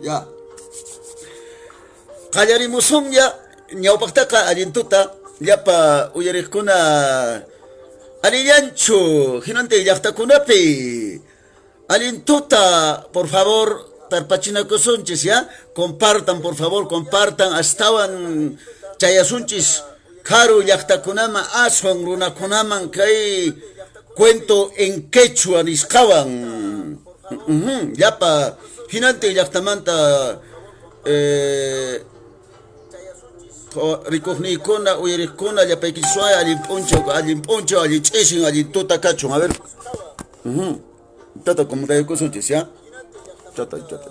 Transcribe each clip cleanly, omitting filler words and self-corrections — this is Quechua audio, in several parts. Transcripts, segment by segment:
Ya. Qallarimusunña ñawpaqtaqa allin tuta llapa uyariqkuna allillanchu hinantin llaqtakunapi allin tuta por favor tarpachinakusunchis ya compartan por favor compartan astawan chayasunchis karu llaqtakunaman aswan runakunaman kay cuento en quechua nisqawan llapa hinantin llaqtamanta eh, rikuqniykuna uyariqkuna llapaykichiswan allin p'unchaw allin p'unchaw allin ch'isin allin tuta kachun a ver tata como ya chata chata.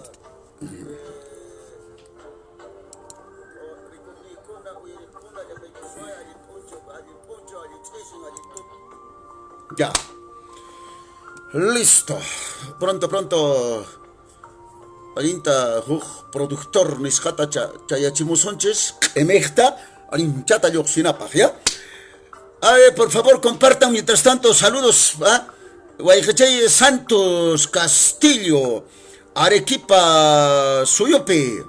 Ya. Listo. Pronto, pronto. Allinta huk productor nisqata chayachimusunchis q'imijta allinchata lluqsinapaq, ya. Ay, por favor, compartan mientras tanto saludos ¿ah? Wayqichay Santos Castillo, Arequipa suyupi.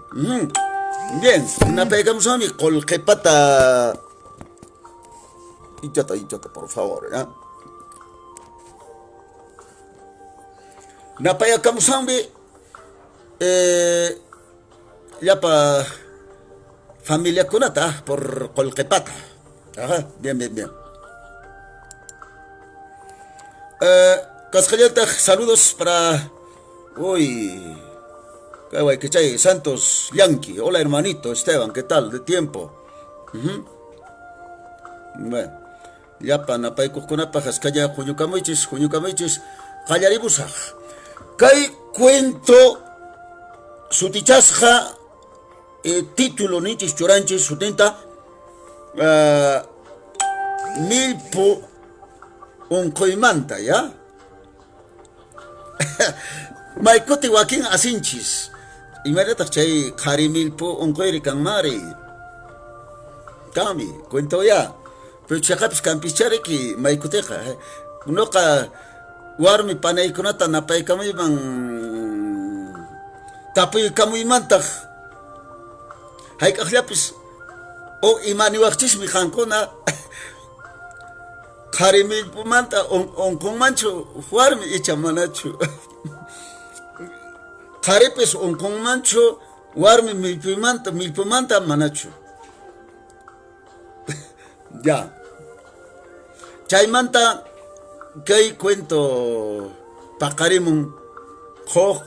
Bien, napaykamusami qullqipata. Ichata, ichata, por favor, ¿ya? Napayakamusanmi llapa familiakunata por qullqipata. Ajá, bien, bien, bien. Kasqallataq saludos para uy kay Santos Yankee. Hola hermanito Esteban, ¿qué tal? De tiempo. Bueno, llapa napaykuqkunapaq askalla huñukamuychis, huñukamuychis, qallarimusaq. Kay cuento sutichasqa título ninchis churanchis sutinta milpu unquymanta, ya? Maykuti wakin asinchis. Imaynataq chay qhari milpu unquyri kanmari? Kanmi, cuento ya. Pero chayqapis kanpischariki maykutiqa. Nuqa warmi panaykunata napaykamuyman tapuykamuymantaq hayk'aqllapis o imaniwaqchismi qankuna qhari millpumanta unqunmanchu warmi icha manachu qharipis unqunmanchu warmi millpumanta manachu. Ya. Chaymanta kay cuento paqarimun huk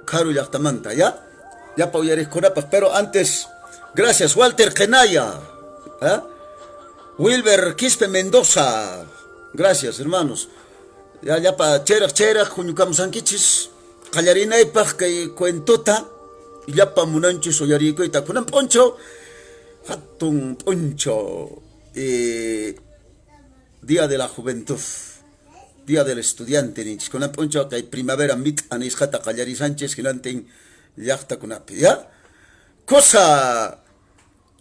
karu llaqtamanta, ya? Llapa uyariqkunapaq, pero antes, gracias Walter Kenaya, ¿eh? Wilber Quispe Mendoza, gracias hermanos. Ya llapa chayraq chayraq huñukamusankichis qallarinaypaq kay cuentota llapa munanchis uyarikuyta kunan p'unchaw hatun p'unchaw Día de la Juventud, Día del Estudiante ninchis kunan p'unchaw kay primavera mit'a nisqata qallarisanchis hinantin llaqtakunapi, ya? Cosa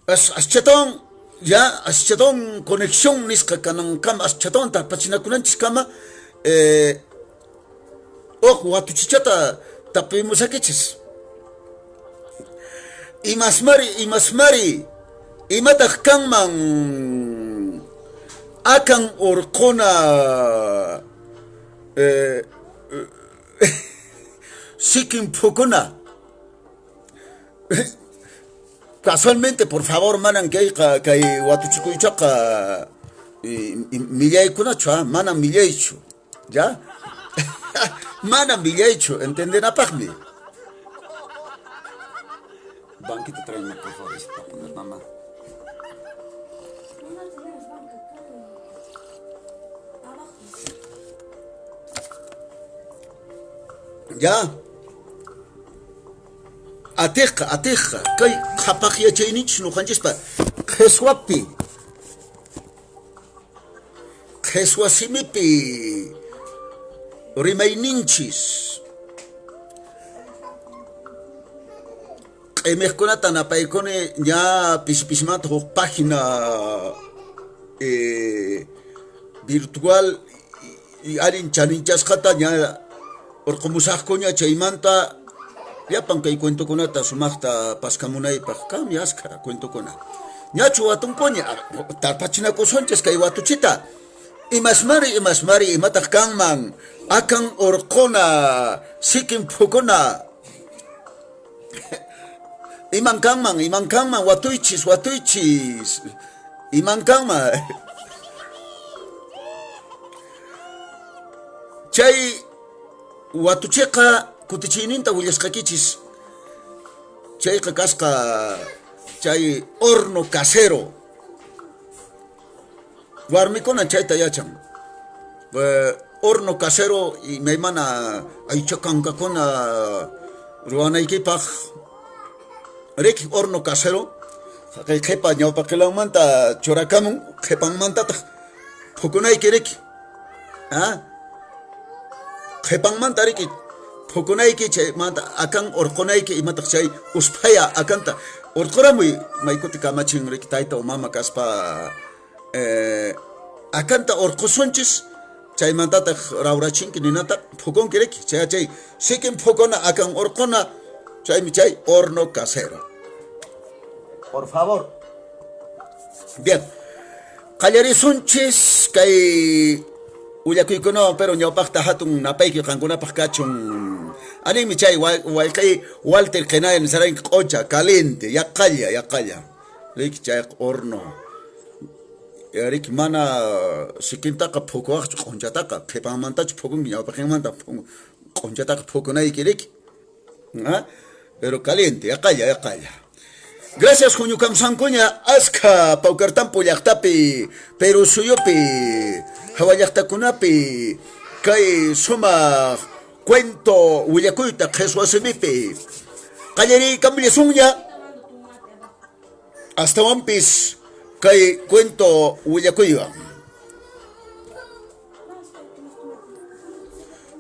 aschatawan ya aschatawan conexión nisqa kanankama aschatawan tarpachinakunanchiskama huk watuchichata tapuymusakichis. Imasmari, imasmari, imataq kanman akan urquna sikin phukuna. Casualmente, por favor, manan kayqa kay watuchikuychaqa millaykunachu, manan millaychu, ya? Manan millaychu, entendenapaqmi. Banquito tráeme, por favor, para poner mamá. Ya. Atiqqa, atiqqa, kay qhapaq yachayninchis ñuqanchispa qheswapi. Qheswa simipi rimayninchis. Q'imiqkunata napaykuni ña pisi pisimanta huk página virtual allin chaninchasqata ña urqumusaqkuña chaymanta llapan kay cuentokunata sumaqta paskamunaypaq kanmi askha cuentokuna. Ñachu watunkuña tarpachinakusunchis kay watuchita. Imasmari imasmari imataq kanman akan urquna sikin phukuna. Iman kanman, iman kanman, watuychis, watuychis. Iman kanman. Chay watuchiqa kutichiyninta willasqaykichis. Chayqa kasqa chay horno casero. Warmikunan chayta yachan. Horno casero imaymana aycha kankakuna ruwanaykipaq riki horno casero haqay qhipa ñawpaqilanmanta churakamun qhipanmantataq phukunayki riki ah qhipanmanta riki phukunayki chaymanta akan urqunayki imataq chay usphaya akanta urquramuy maykuti kamachin riki tayta o mama kaspa akanta urqusunchis chaymantataq rawrachinki ninata phukunki riki chay chay sikin phukuna akan urquna chaymi chay horno casero. Por favor. Bien. Qallarisunchis kay willakuykunawan, pero ñawpaqta hatun napayki qankunapaq kachun. Aninmi chay wayqey Walter Qinaya nisarayn q'ocha, caliente, yaqalla, yaqalla. Riki chay horno. Riki mana sikintaqa phukuwaqchu q'onchataqa, qhipanmantachu phukunki ñawpaqinmanta q'onchataqa phukunayki riki. ¿Ah? Pero caliente, yaqalla, yaqalla. Gracias huñukamsankuña askha Paucartampo llaqtapi, Perú suyupi, hawa llaqtakunapi kay sumaq cuento willakuyta qheswa simipi. Qallariykamullasunña astawanpis kay cuento willakuywan.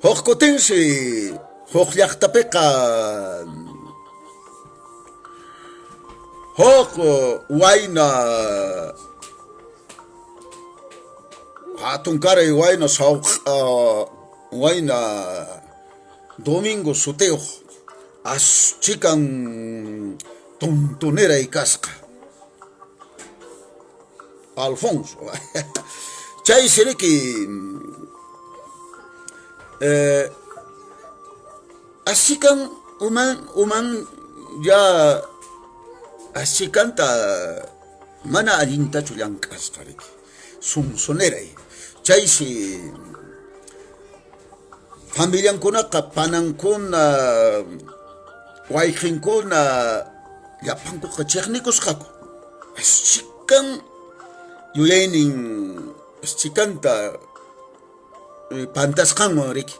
Huk kutinsi huk llaqtapiqa huk wayna hatunkaray wayna sawq'a wayna Domingo sutiyuq as chikan tuntuniray kasqa. Alfonso. Chaysi riki asikan uman uman ya asikanta mana allintachu llank'asqa riki sunsuneray. Chaysi familiankunaqa panankuna wayqinkuna llapankuqa chiqnikusqaku. Chikan yuyaynin chikanta pantasqanwan riki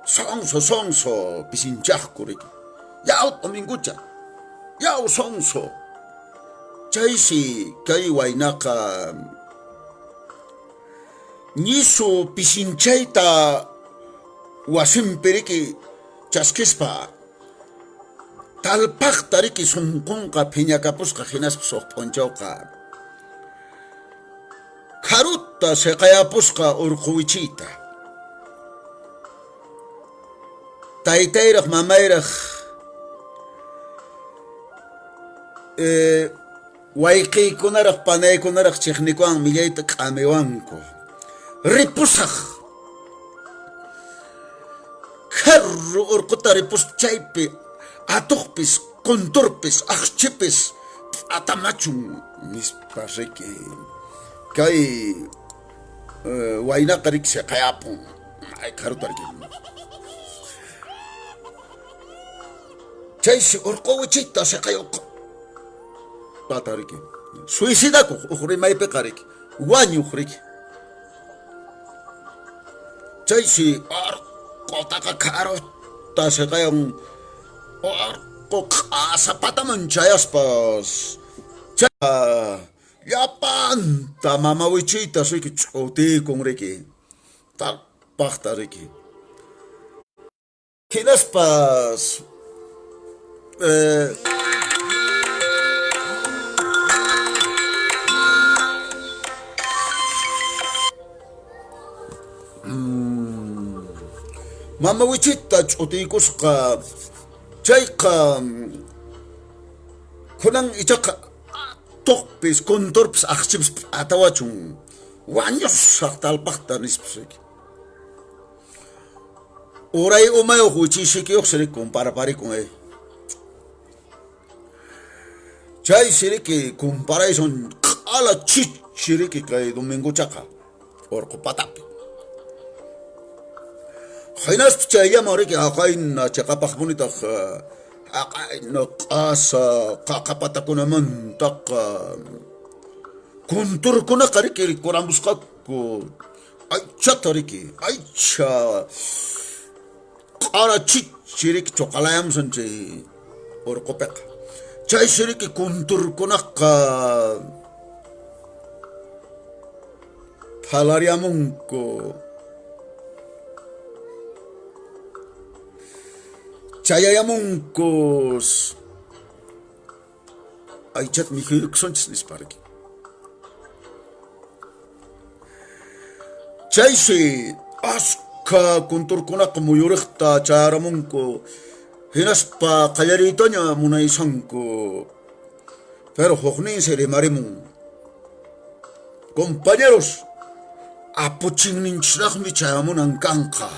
sonso sonso pisinchaqku riki yaw domingucha yaw sonso chaysi kay waynaqa ñisu pisinchayta wasinpi riki chaskispa Talpaqta riki sunqunqa phiñakapusqa hinaspas huk p'unchawqa kharuta siqayapusqa urqu wichiyta. Taytayraq mamayraq wayqiykunaraq panaykunaraq chiqnikuwan millayta k'amiwanku. Ripusaq. Kharru urquta ripuspa chaypi atuqpis, kunturpis, aqchipis p'atamachun nispa riki kay waynaqa riki siqayapun. Ay kharuta riki. Chaysi urqu wichita siqayuq pata riki. Suicidakuq uq rimaypiqa riki wañuq riki. Chaysi orqotaqa kharuta siqayan orqo q'asa pataman chayaspas chay Llapanta mama wichiyta riki ch'utiykun riki. Paqta riki. Hinaspas mama wichita ch'utiykusqa chayqa kunan ichaqa atuqpis kunturpis aqchipis p'atawachun wañusaq talpaqta nispas riki. Uray umayuq wichiysikiyuqsi riki kumparparikun Chaysi riki kumparaysun q'ala chichi riki kay domingochaqa urqu patapi. Hinaspa chayllaman riki haqayna chiqapaqpunitaq haqayna q'asa qaqa patakunamantaqa kunturkunaqa riki rikuramusqaku aychata riki aycha q'ara chichi riki chuqalayamusan chay urqupiqa. Chaysi riki kunturkunaqa phalariamunku. Chayayamunkus aychata mikhuykusunchis nispa riki. Chaysi askha kunturkunaqa muyuriqta chayaramunku hinaspa qallariytaña munaysanku. Pero hukninsi rimarimun. Compañeros, apuchinninchisraqmi chayamunan kanqa.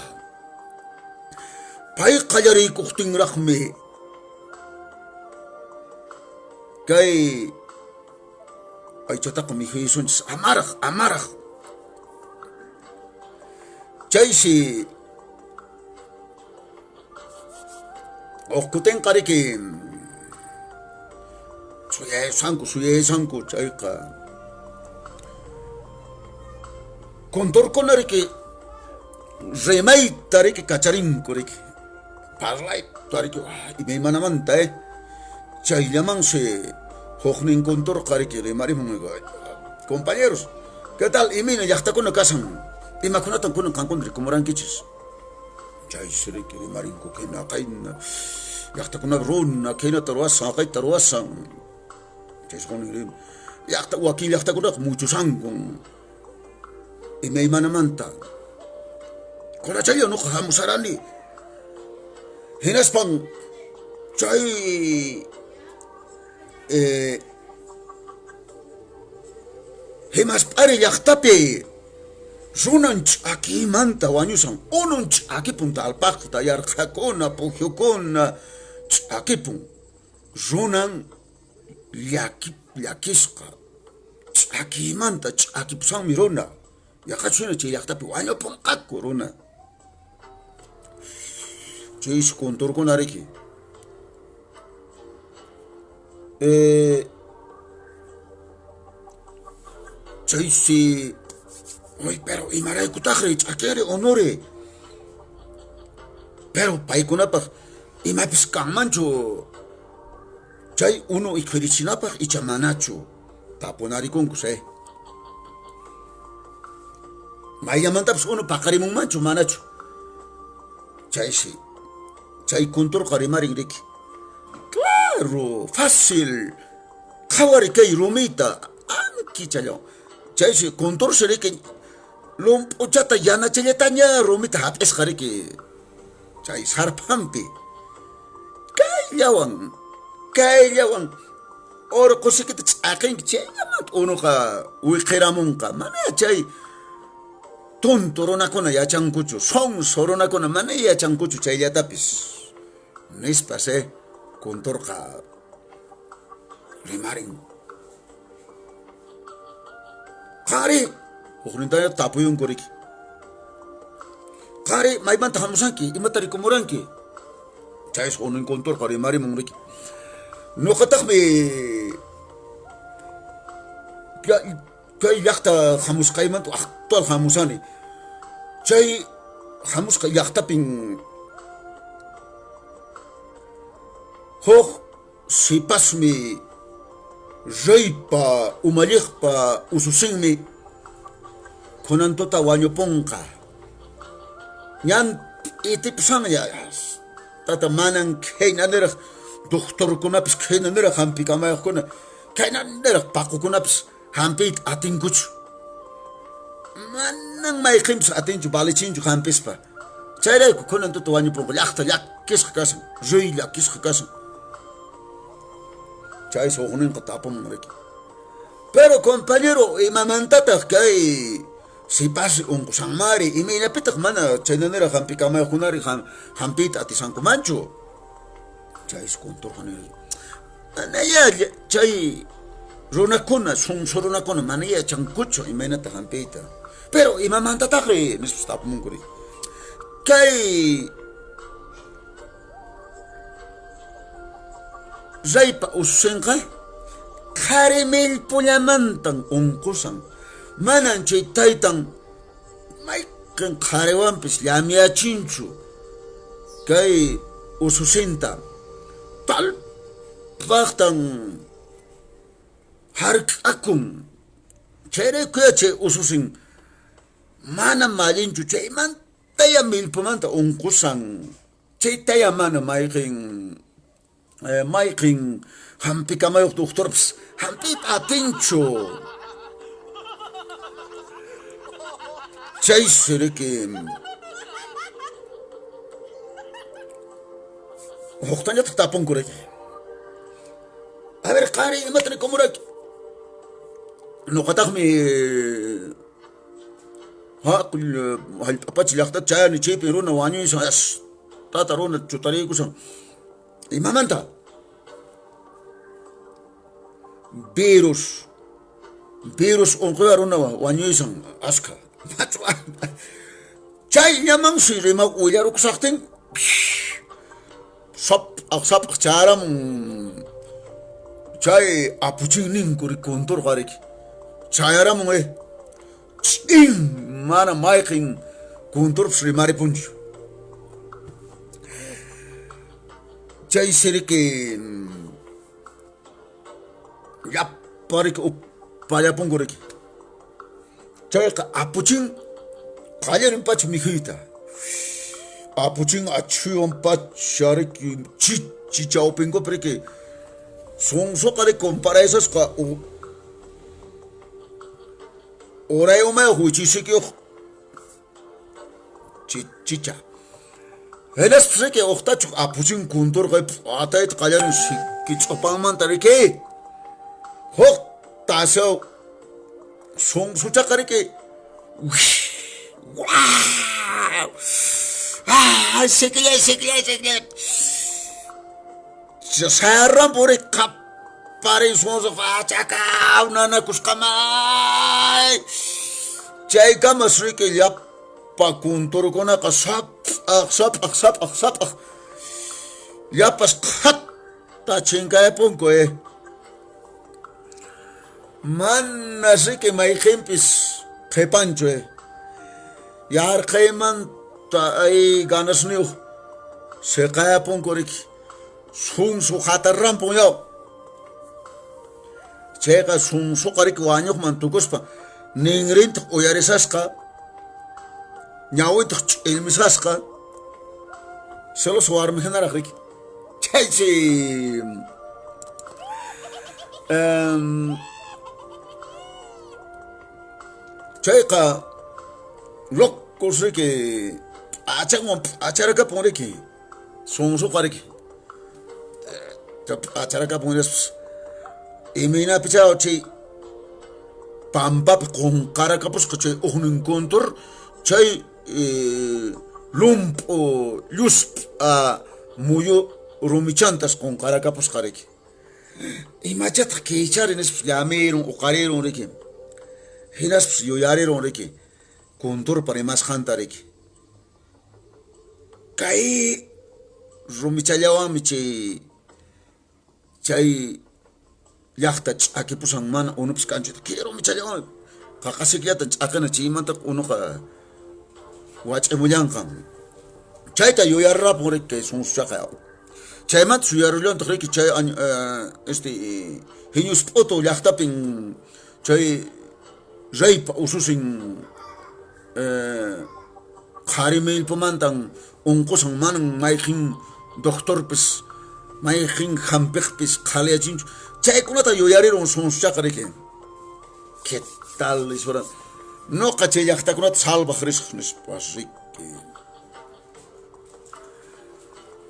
Pay qallariykuqtinraqmi kay aychataqa mikhuyusunchis amaraq amaraq. Chaysi huk kutinqa riki suyaysanku suyaysanku chayqa kunturkuna riki rimayta riki kacharinku riki parlayta riki imaymanamanta chayllamansi huknin kunturqa riki rimarimun compañeros ¿qué tal imayna llaqtakuna kashan imakunatan kunan qankuna rikumurankichis? Chaysi riki rimarinku khayna khayna llaqtakunapi runa khaynata ruwasan haqayta ruwasan chaysi huknin riman llaqta wakin llaqtakunaqa muchusankun imaymanamanta kunachalla nuqa hamusarani hinaspan chay Himasp'ari llaqtapi runan ch'akiymanta wañusan unun ch'akipun talpaqta yarqhakuna pujyukuna ch'akipun runan llaki llakisqa ch'akiymanta ch'akipusanmi runa yaqachu hina chay llaqtapi wañupunqaku runa chaysi kunturkuna riki chaysi uy pero imaraykutaqri ch'akiri unuri pero paykunapaq imapis kanmanchu chay unu ikhurichinapaq icha manachu tapunarikunkus mayllamantapas unu paqarimunmanchu manachu chaysi chay kunturqa rimarin riki claro fácil qhawari kay rumita ankichalla chaysi kuntursi riki lump'uchata yanachallataña rumita hap'isqa riki chay sarphanpi kayllawan kayllawan urqusikita ch'aqinki chayllamanta unuqa wiqiramunqa mana chay tonto runakuna yachankuchu sonso runakuna mana yachankuchu chayllatapis nispas kunturqa rimarin. Qhari huknintaña tapuyunku riki. Qhari maymanta hamusanki imata rikumuranki chaysi huknin kunturqa rimarimun riki. Ñuqataqmi kay llaqta hamusqaymanta actual hamusani chay hamusqay llaqtapin huk sipasmi Reypa umalliqpa ususinmi kunan tuta wañupunqa. Ñan p'itipusanña. Tata manan khayna niraq doctorkunapis khayna niraq hampikamayuqkuna khayna niraq paqukunapis hampiyta atinkuchu. Manan mayqinpis atinchu valichinchu hampispa. Chayrayku kunan tuta wañupunqa llaqta llakisqa kashan, rey llakisqa kashan. Chaysi hukninqa tapumun riki. Pero compañero, imamantataq kay sipasi unqusanmari? Imaynapitaq mana chaynaniraq hampikamayuqkunari hampiyta atisankumanchu? Chaysi kunturqa niri. Manayá chay runakuna, sunsu runakuna mana yachankuchu imaynata hampiyta. Pero imamantataqri? Nispas tapumunku riki. Kay Reypa ususinqa qhari millpullamantan unqusan. Manan chay taytan mayqen qhariwanpis llamyachinchu kay ususinta. Talpaqtan hark'akun. Chayraykuyá chay ususin mana mallinchu chaymantaya millpumanta unqusan. Chaytaya mana mayqen mayqen hampikamayuq doctorpis hampiyta atinchu. Chaysi riki huktañataq tapunku riki. A ver, qari imata nikumurayki? Nuqataqmi Hallp'a pacha llaqtata chayani chaypin runa wañuysan tata runa chutariykusan. Imamanta? Virus. Virus unquywan runa wañuysan askha. Chayllamansi rimaq willarukusaqtin sap'aq sap'aq chayaramun chay apuchinninku kunturqa riki chayaramun Ch'in mana mayqin kunturpis rimaripunchu. Chaysi riki llapa riki upallapunku riki. Chayqa apuchin qallarin pacha mikhuyta. Apuchin achhuwan pacha riki chichi chawpinkupi riki sunsuqa riki comparaysasqa Uray umayuq wichisikiyuq chicha. Hinaspas riki uqtachuq apuchin kunturqa p'atayta qallarin siki ch'upanmanta riki. Huk tasaw sunsuchaqa riki. Wow! Ah, sikillay, sikillay, sikillay. Sayarran puri qaparin sunsuq achakaw nanakusqamay. Chaykamas riki llapa kunturkunaqa sap'aq sap'aq sap'aq sap'aq llapas qhatta chinkayapunku eh. Mana riki mayqinpis qhipanchu eh. Yarqaymanta ay ganasniyuq siqayapunku riki. Sunsu hatarrampun yaw. Chayqa sunsuqa riki wañuqman tukuspa ninrintaq uyarisasqa, ñawintaq ch'illmisasqa, celoso warmi hinaraq riki. Chaysi chayqa locos riki p'achanwan p'acharakapun riki. Sunsuqa riki p'acharakapun hinaspas imaynapichá chay pampapi qunqarakapusqa chay ujnin kuntur chay lump'u llusp'a muyu rumichantas qunqarakapusqa riki. Imachataq kaychari nispas llamirun uqarirun riki. Hinaspas yuyarirun riki kunturpa rimasqanta riki. Kay rumichallawanmi chay chay llaqta ch'akipusan mana unupis kanchu. Kay rumichallawanmi qaqasikllata ch'aqina chaymantaqa unuqa wach'imullanqan. Chayta yuyarrapun riki kay sunsuchaqa. Chaymanta suyarullantaq riki chay este Hiñusp'utu llaqtapin chay reypa ususin qhari millpumantan unqusan, manan mayqin doctorpis mayqin hampiqpis qhaliyachinchu. Chaykunata yuyarirun sunsuchaqa riki. ¿Qué tal nispa, noqa chay llaqtakunata salvaq risaq nispas riki.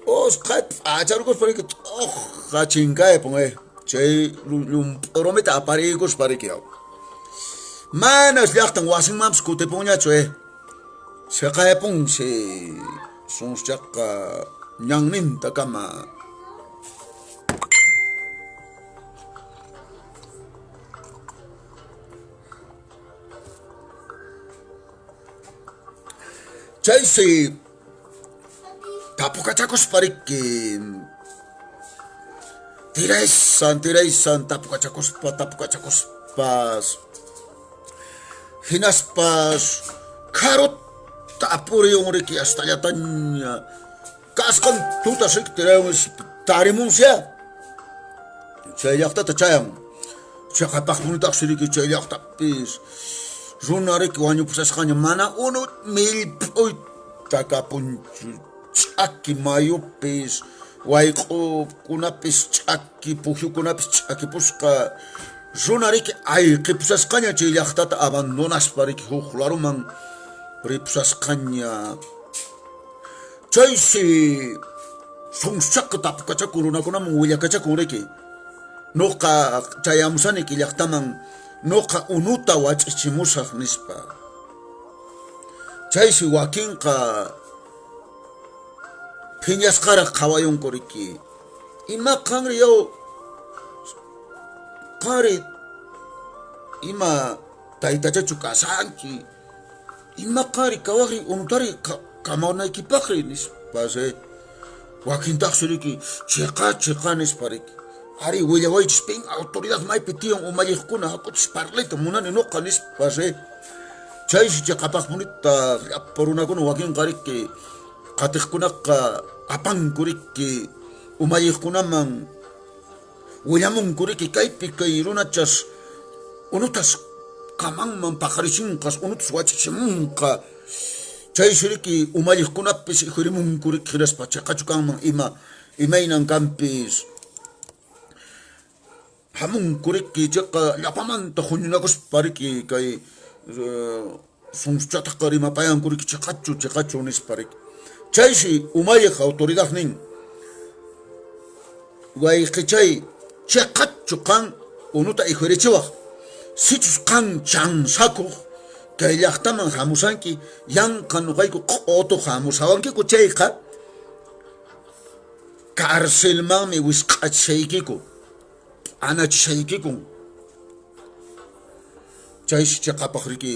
Usqhayta p'acharkuspa riki t'uqqa chinkaypun chay llump'u rumita apariykuspa riki. Manas llaqtan wasinmanpis kutipunñachu siqaypunsi sunsuchaqa ñannintakama. Chaysi tapukachakuspa riki tiraysan tiraysan tapukachakuspa tapukachakuspas hinaspas kharuta apuriyun riki hastallataña kasqan tutas riki tirayun tarimunsyá chay llaqtata chayan. Chaqapaqpunitaqsi riki chay llaqtapis runa riki wañupusasqaña mana unu millp'uyta kapunchu, ch'aki mayupis wayq'ukunapis ch'aki pujyukunapis ch'akipusqa, runa riki ayqipusasqaña chay llaqtata abandonaspa riki huk laruman ripusasqaña. Chaysi sunsuchaqa tapukachakun runakunaman willakachakun riki. Noqa chayamusaniki llaqtaman noqa unuta wach'ichimusaq nispa. Chaysi wakinqa phiñasqaraq qhawayunku riki. Ima qanri yaw qanri ima taytachachu kashanki? Ima qanri kawaqri unutari kamawnaykipaqri nispas wakintaqsi riki chiqa chiqa nispa riki. Ari willawaychis pin autoridad maypi tiyan umalliqkuna hakuchis parlayta munani noqa nispas chaysi chiqapaqpunita llapa runakuna wakinqa riki qatiqkunaqa apanku riki umalliqkunaman willamunku riki kaypi kay runachas unutas kamanman paqarichinqas unutas wachichimunqa. Chaysi riki umalliqkunapis ikhurimunku riki hinaspa chiqachu kanman ima imaynan kanpis hamunku riki chiqa llapamanta huñunakuspa riki kay sunsuchataqa rimapayanku riki chiqachu chiqachu nispa riki. Chaysi umalliq autoridad nin wayqichay chiqachu qan unuta ikhurichiwaq, sichus qan chansakuq kay llaqtaman hamusanki yanqa noqayku q'utuq hamusawankiku chayqa carcelmanmi wisq'achishaykiku p'anachishaykikun. Chaysi chiqapaq riki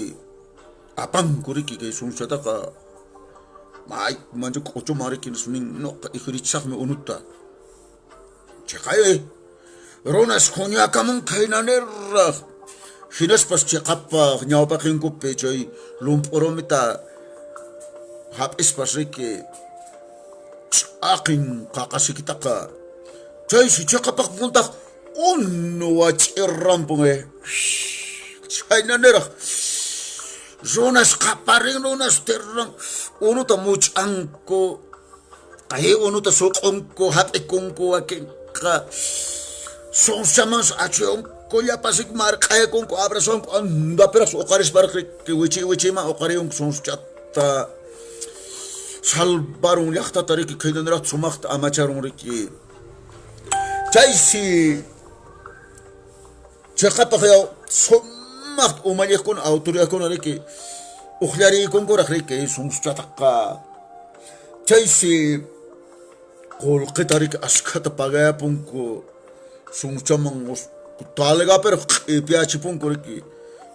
apanku riki kay sunsuchataqa may mancha k'uchuman riki nin noqa ikhurichisaqmi unuta. Chiqay runas huñakamun khaynaniraq hinaspas chiqapaq ñawpaqinkupi chay lump'u rumita hap'ispas riki ch'aqin qaqasikitaqa chaysi chiqapaq puntaq unu wach'irrampun chhaynaniraq runas qaparin runas tirran unuta much'anku kay unuta suq'unku hap'ikunku wakinqa sunsamansi achuyunku llapasik marq'aykunku abrasunku andapiraq uqarisparaq riki wichi wichiman uqariyunku sunsuchata salvarun llaqtata riki khaynaniraq sumaqta amacharun riki. Chaysi chiqapaq yaw sumaqta umalliqkuna autoridadkuna riki uqllariykunkuraq riki sunsuchataqa. Chaysi qullqita riki askhata pagayapunku sunsuchaman taligapiraq q'ipiyachipunku riki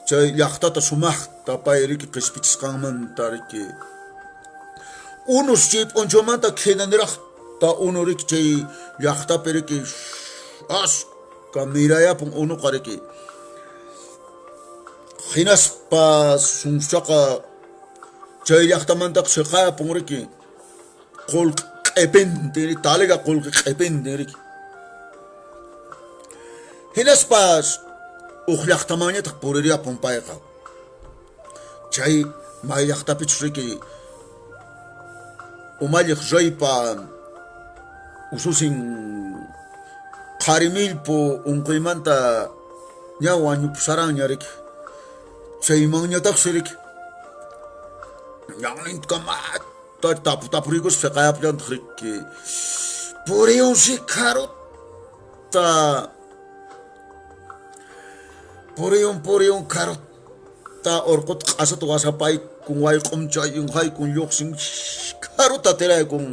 chay llaqtata sumaqta pay riki qhispichisqanmanta riki. Unus chay p'unchawmanta khinaniraqta unu riki chay llaqtapi riki askha mirayapun unuqa riki. Hinaspa sunsuchaqa chay llaqtamantaqa siqapun riki qullqi q'ipintin riki taliga qullqi q'ipintin riki. Hinaspas uq llaqtamanñataq puririapun payqa. Chay may llaqtapichus riki umalliq reypa ususin qhari millpu unquymanta ña wañupusharanña riki. Chaymanñataqsi riki ñannintakamata tapu tapurikuspa seqayapllantaq riki. Puriyunsi karuta puriyun puriyun karuta urquta q'asata wasapaykun wayq'un chayin haykun lluqsin karuta tiraykun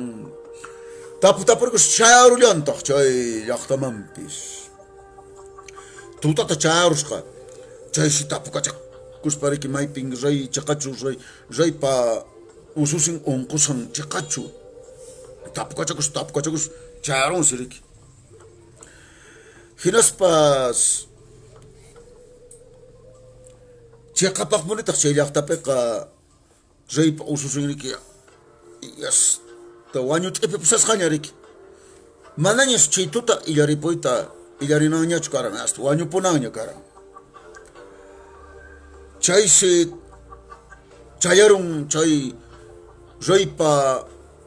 tapu tapurikus chayarullantaq chay llaqtamanpis. Tutata chayarusqa chaysi tapukachakuspa riki maypin rey chiqachu rey reypa ususin unqusan chiqachu tapukachakus tapukachakus chayarunsi riki. Hinaspas chiqapaqpunitaq chay llaqtapiqa reypa ususin riki yasta wañu t'ipi pusasqaña riki. Manañas chay tuta illaripuyta illarinanñachu karan hasta wañupunanña karan. Chaysi chayarun chay reypa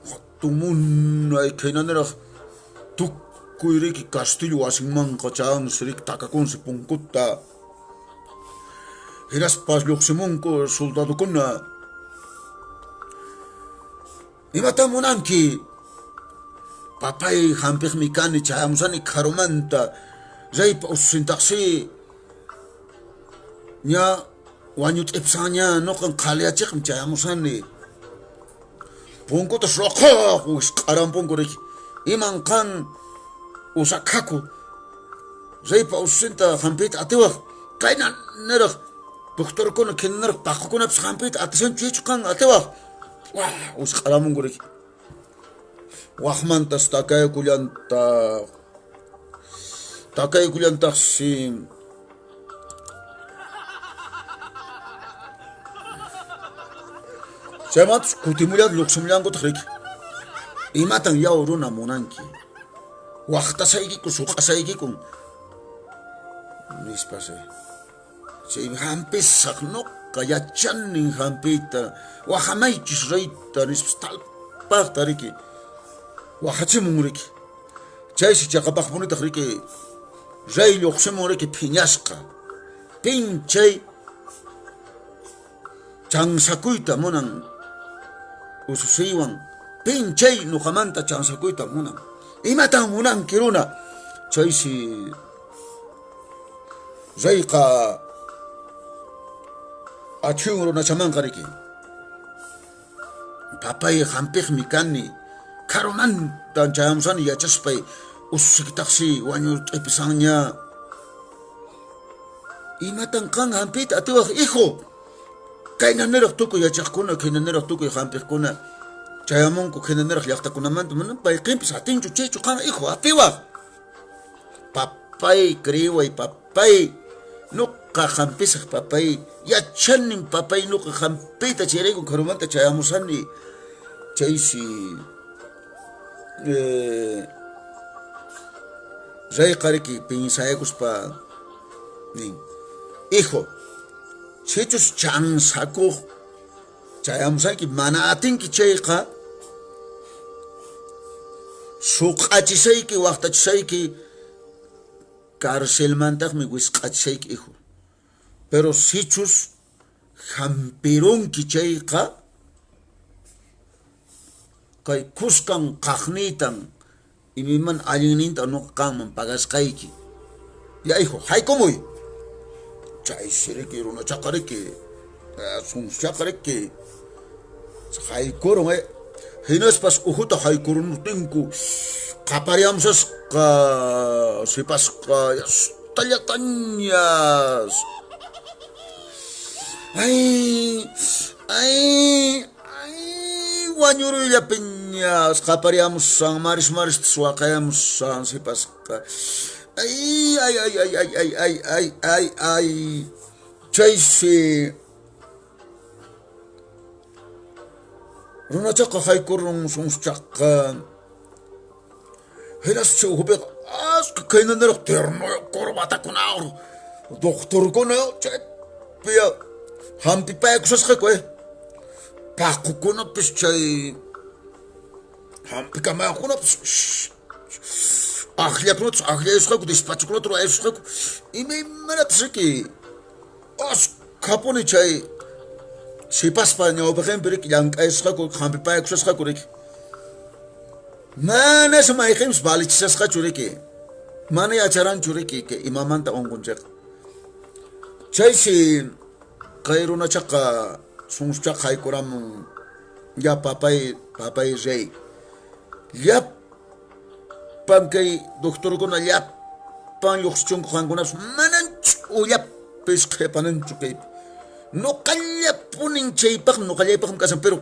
hatun munay khaynaniraq tukuy riki castillo wasinmanqa chayansi riki takakunsi punkuta. Hinaspas lluqsimunku soldadokuna. Imatan munanki? Papay hampiqmi kani chayamusani kharumanta reypa ususintaqsi ña wañu t'ipsanña nuqan qhaliyachiqmi chayamusani. Punkuta suqaq wisq'arampunku riki. Iman qan usakhaku reypa ususinta hampiyta atiwaq kayna niraq doctorkuna khina niraq paqukunapis hampiyta atishanchu chaychu qan atiwaq. Wah wisq'aramunku riki. Waqmantas takaykullantaq takaykullantaqsi chaymantas kutimullan lluqsimullankutaq riki. Imatan yaw runa munanki? Waqtasaykikun suq'asaykikun nispasi. Chay hampisaq nuqa yachanin hampiyta wahamaychis reyta nispas talpaqta riki wahachimun riki. Chaysi chaqapaqpunitaq riki rey lluqsimun riki phiñasqa. Pin chay chansakuyta munan ususiywan? Pin chay nuqamanta chansakuyta munan? Imatan munanki runa? Chaysi reyqa achhuyun runachamanqa riki. Papay hampiqmi kani, karumantan chayamusani yachaspay ususikitaqsi wañur t'ipisanña. Imatan qan hampiyta atiwaq hijo? Kayna niraq tukuy yachaqkuna, khayna niraq tukuy hampiqkuna chayamunku khayna niraq llaqtakunamanta, mana mayqinpis atinchu chaychu qan hijo atiwaq. Papay, creeway papay, nuqa hampisaq papay, yachanin papay nuqa hampiyta chayrayku karumanta chayamusani. Chaysi reyqa riki pinsayakuspa nin, hijo, sichus chansakuq chayamusayki mana atinki chayqa suq'achisayki waqtachisayki carcelmantaqmi wisq'achisayki hijo. Pero sichus hampirunki chayqa kay kuskan qaqniytan imayman allinninta nuqa qanman pagasqayki. Ya hijo, haykumuy. Chaysi riki runachaqa riki, sunchaqa riki haykurun hinaspas uhuta haykurunutinku qapariamusasqa sipasqa yastallatañas. Ay, ay, ay, wañuruyllapiñas qapariamusan maris maristas waqayamusan sipasqa. Ay, ay, ay, ay, ay, ay, ay, ay, ay, ay. Chaysi runachaqa haykurun sunchaqa. Hinaspa uhupiqa Askha khaynaniraq ternoyuq corbatakunawan doctorkuna chaypiya hampipayakushasqaku eh. Paqukunapis chay hampikamayuqkunapis akllakunatas akllayusqaku despachokunata ruwayusqaku imaymanatas riki askhapuni chay sipaspa ñawpaqenpi riki llank'ayusqaku hampipayakushasqaku riki. Manas mayqenpis valichisasqachu riki. Mana yacharanchu riki kay imamanta unqun chayqa. Chaysi kay runachaqa sunsuchaqa haykuramun ya papay papay rey. Llapan kay doctorkuna llapan lluqsichunku qankunapas manan ch'ullapis qhipananchu kaypi. Noqallapunin chaypaqmi noqallaypaqmi kashan pero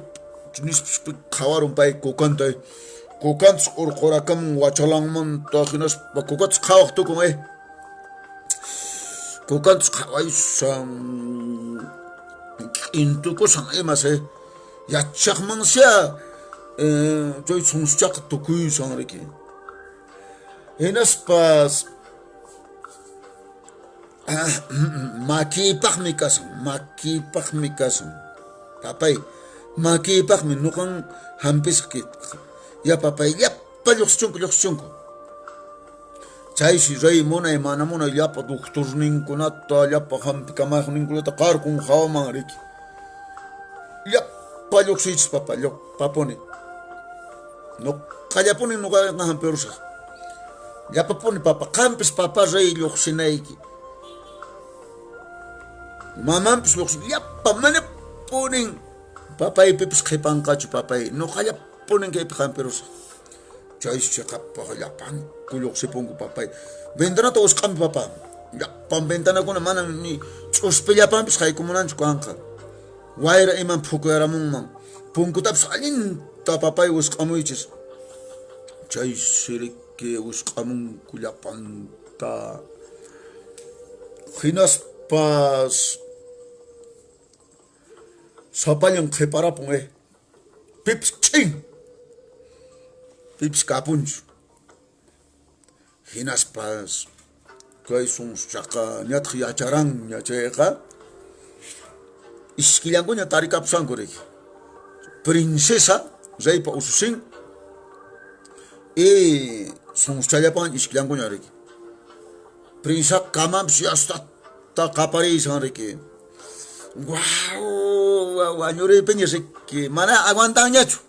nispa qhawarun pay kukanta kukantas urqurakamun wachalanmanta hinaspa kukantas qhawaq tukun eh kukantas qhawaysan k'intukusan imas eh yachaqmansya chay sunsuchaqa tukuysan riki hinaspas Makiypaqmi kasan, makiypaqmi kasan. Papay, makiypaqmi nuqan hampisaq Ya papay, llapa lluqsichunku, lluqsichunku. Chaysi rey munay mana munay llapa doctorninkunata, llapa hampikamaqninkunata qarqun hawaman riki. Llapa lluqsiychis papa, llapapuni. Nuqallapuni nuqaqa hampirusaq. Llapapuni papa, qampis papa rey lluqsinayki. Mamanpis lluqsin, llapa manapunin papaypipis qhipanqachu papay, nuqallapunin kaypi hampirusaq. Chaysi chiqapaq llapanku lluqsipunku papay. Ventanata wisq'anpi papa. Llapan ventanakuna manan ni ch'uspillapanpis haykumunanchu kanqa. Wayra iman phukuyaramunman. Punkutapis allinta papay wisq'amuychis. Chay siriki wisq'amunku llapanta. Hinaspas sapallan qhiparapun eh. Pipis ch'in. Pipis kapunchu. Hinaspas kay sunsuchaqa ñataq yacharanña chayqa iskillankuña tarikapushanku riki. Princesa reypa ususin y sunsuchallapan iskillankuña riki. Princesa kamanpis yastata qapariysan riki. Guau, wañuriypiña riki, mana aguantanñachu.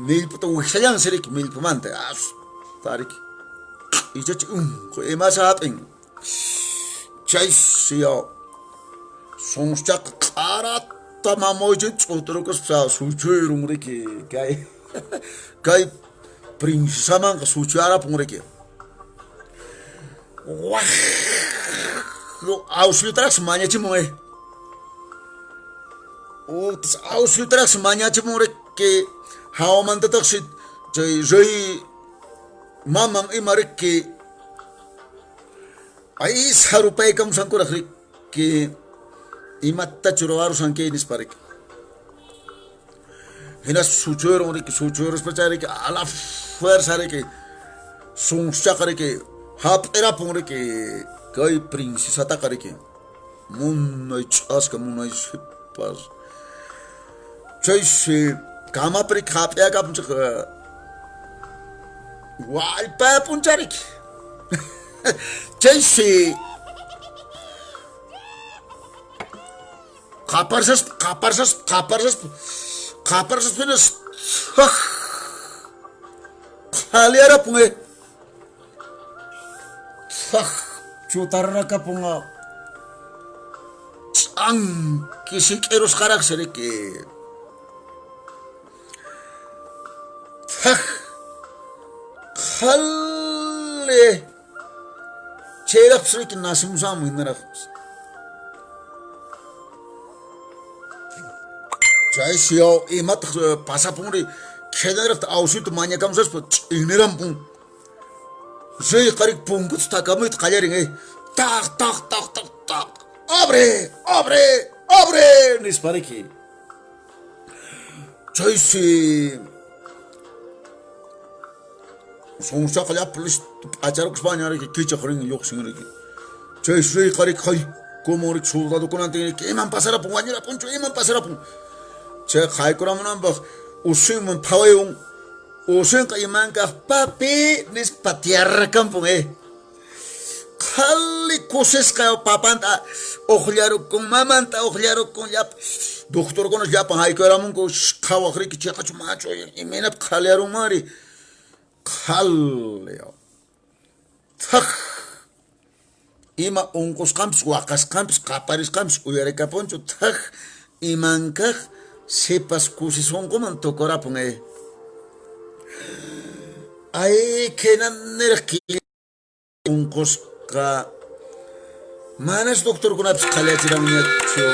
Millputa wiksallansi riki millpumanta asta riki ichachi unqu imasa hap'in chaysi sunsuchaqa q'arata mamaychin ch'uturukuspa suchuyrun riki kay kay princesamanqa suchuyarapun riki waj auxiliotaraqsi mañachimun eh Auxiliotaraqsi mañachimun riki hawamantataqsi chay rey maman ima riki ay sarupaykamusankuraq riki imatachu ruwarushanki nispa riki hinaspa suchuyrun riki suchuyruspacha riki a la fuerza riki sunsuchaqa riki hap'irapun riki kay princesataqa riki Munay ch'aska, munay sipas. Chaysi kamapi riki hap'iyakapun chayqa wallpayapunchá riki. Chaysi qaparsaspa, qaparsaspa, qaparsaspa, qaparsaspa hinas thak qhaliyarapun eh. Thak chutarrakapun ch'anki sik'irusqaraqsi riki. Thak qhali chayraqpis riki nacimusanman hinaraqpis. Chaysi yaw imataq pasapunri khaynaraqta awsuyta mañakamusaspa ch'inirampun. Reyqa riki punkuta takamuyta qallarin eh. Taq taq taq taq taq. Abre, abre, abre nispa riki. Chaysi Sunsaqa llapa listo p'acharukuspaña riki kichaq rin lluqsin riki. Chay reyqa riki haykumun riki soldadokunantin riki iman pasarapun wañurapunchu iman pasarapun. Chay haykuramunanpaq usinman phawayun usinqa imankaq papi nispa tiyarakampun eh. Qhali kusisqa papanta uqllarukun mamanta uqllarukun llapa doctorkuna llapan haykuramunku qhawaq riki chayqachu manachu imaynap qhaliyarunmanri qhali thaj ima unqusqanpis waqasqanpis qaparisqanpis uyarikapunchu thaj imankaq sipas kusi sunquman tukurapun eh. Ay khayna niraq unqusqa manas doctorkunapis qhaliyachiranñachu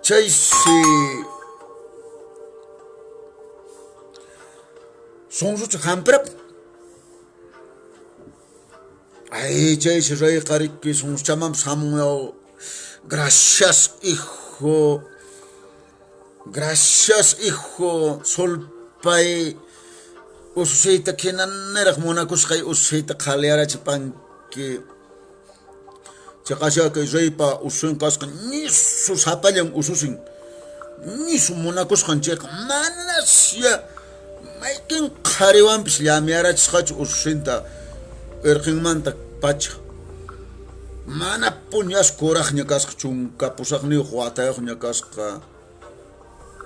chaysi sunsucha hampirapun ay chaysi reyqa riki sunsuchamanpis hamun gracias hijo Gracias hijo, sulpay ususiyta khinaniraq munakusqay ususiyta qhaliyarachipanki. Chaqasya kay reypa ususin kasqa ñisu sapallan ususin, ñisu munakusqan chayqa manasya mayqin qhariwanpis llamiyarachisqachu ususinta irqinmanta pacha. Mana puñas kuraqña kasqa 18 watayuqña kasqa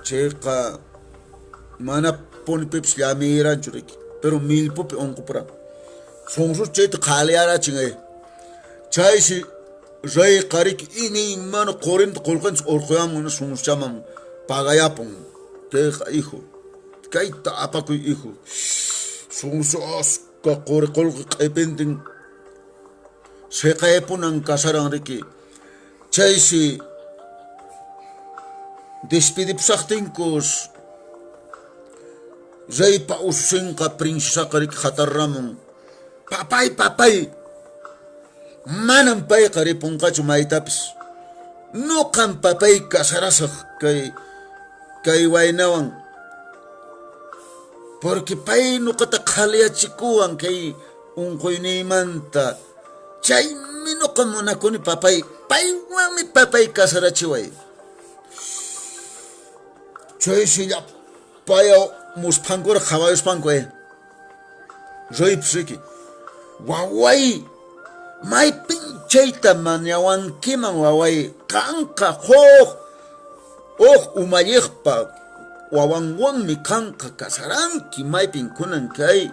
chayqa mana puni pipis llamiranchu riki pero millpupi unqupuran sunsus chayta qhaliyarachin eh chaysi reyqa riki imaymana qurinta qullqinta urquyamun sunsuschaman pagayapun kayqa hijo kayta apakuy hijo sunsu asqa quri qullqi q'ipintin Siqaypunan kasaran riki. Chaysi despidipusaqtinkus reypa ususinqa princesaqa riki hatarramun. Papay, papay, manan payqa ripunqachu maytapis. Nuqan papay casarasaq kay kay waynawan. Porque pay nuqata qhaliyachikuwan kay unquyniymanta. Chaymi nuqa munakuni papay, paywanmi papay casarachiway. Chaysi llapaya musphankuraq qhawayuspanku eh. Reypis riki, waway, maypin chayta mañawankiman waway, qanqa huk huk umalliqpa wawanwanmi qanqa casaranki, maypin kunan kay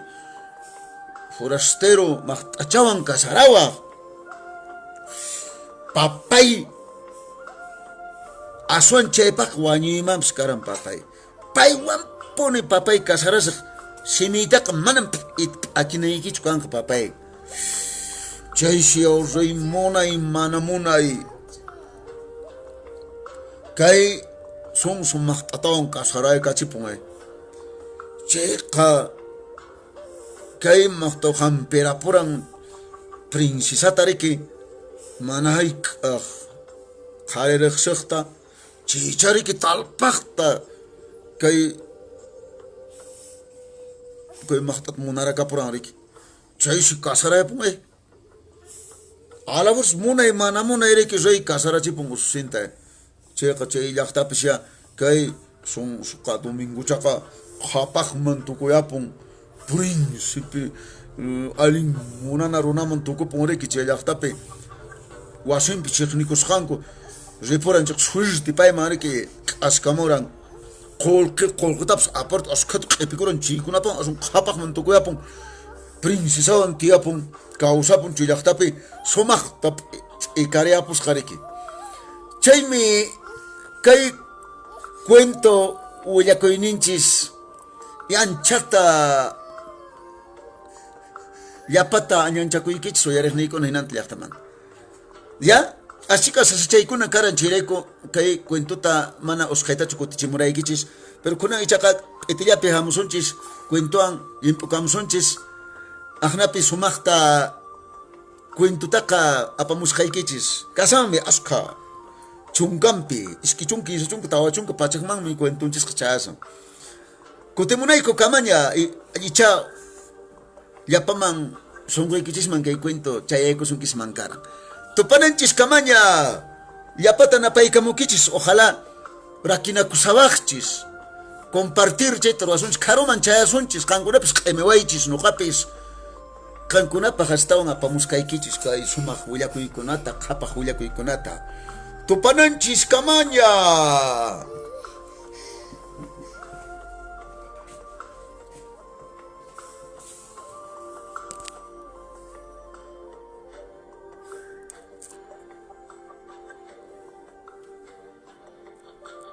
forastero maqt'achawan casarawaq. Papay, aswan chaypaq wañuymanpis karan papay. Paywanpuni papay casarasaq, simiytaqa manam p'akinaykichu kanqa papay. Chaysi yaw rey munay mana munay kay sunsu maqt'atawan casaraykachipun eh. Chayqa kay maqta hampirapuran princesata riki mana hayk'aq qhari riqsiqta chaycha riki talpaqta kay kay maqt'ata munarakapuran riki chaysi casarayapun eh. Alabus munay mana munay riki rey casarachipun ususinta chayqa chay llaqtapis ya kay sunsuqa domingochaqa qhapaqman tukuyapun príncipe allin munana runaman tukupun riki chay llaqtapi wasinpi chiqnikusqanku ripuran chayqa suerte payman riki k'askamuran qullqi qullqitapas aparte askhata q'ipikuran chaykunapan aswan qhapaqman tukuyapun princesawan tiyapun kawsapun chay llaqtapi sumaqta t'ikariyapusqa riki chaymi kay cuento willakuyninchis anchata llapata añanchakuykichis uyariqniykuna hinanta llaqtamanta ya ashika sasachaykuna karan chayrayku kay cuentota mana usqhaytachu kutichimuraykichis pero kunan ichaqa p'itillapi hamusunchis cuentowan llimp'ukamusunchis aqnapi sumaqta cuentotaqa apamusqaykichis kasanmi askha chunkanpi 20 30 40 pachakmanmi cuentonchisqa chayasan kutimunayku kamaña icha. Llapaman sunquykichisman kay cuento chayaykusunkisman karan. Tupananchis kamaña llapata napaykamukichis, ojalá rakinakusawaqchis, compartir chayta ruwasunchis, karuman chayasunchis, qankunapis q'emiwaychis, noqapis qankunapaq astawan apamuskaykichis kay sumaq willakuykunata, qhapaq willakuykunata. Tupananchis kamaña!